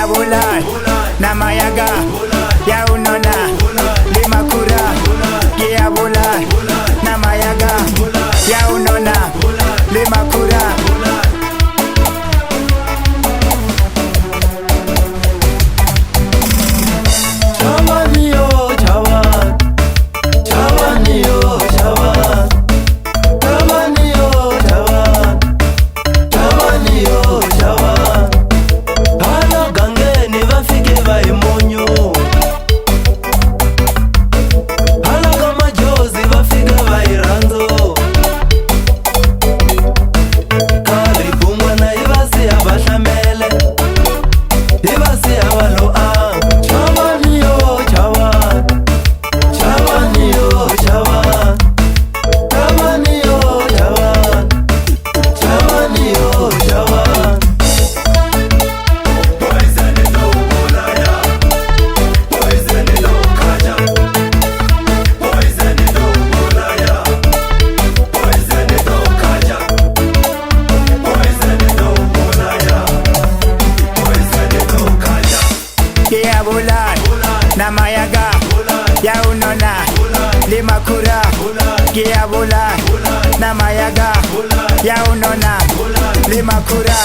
Ke a bolaya nama ya ka ya o nona le makhura. Ke a bolaya nama ya ka ya o nona le makhura. Chavani yo chavan, chavani yo chavan, chavani yo chavan, chavani yo chavan. Hala gangeni va fike va hi munyu, hala ka majozi va fika va hi rhandzo. Ka ribungwana yi va siya va hlamele, yi va siya va lo a. Chavani yo chavan, chavani yo chavan, chavani yo chavan, chavani yo chavan. Poison no bulaya, poison no kaja, poison no bulaya, poison no kaja, poison no bulaya, poison no kaja. Ke a bolaya nama ya ka ya o nona le makhura. Ke a bolaya nama ya ka ya o nona le makhura.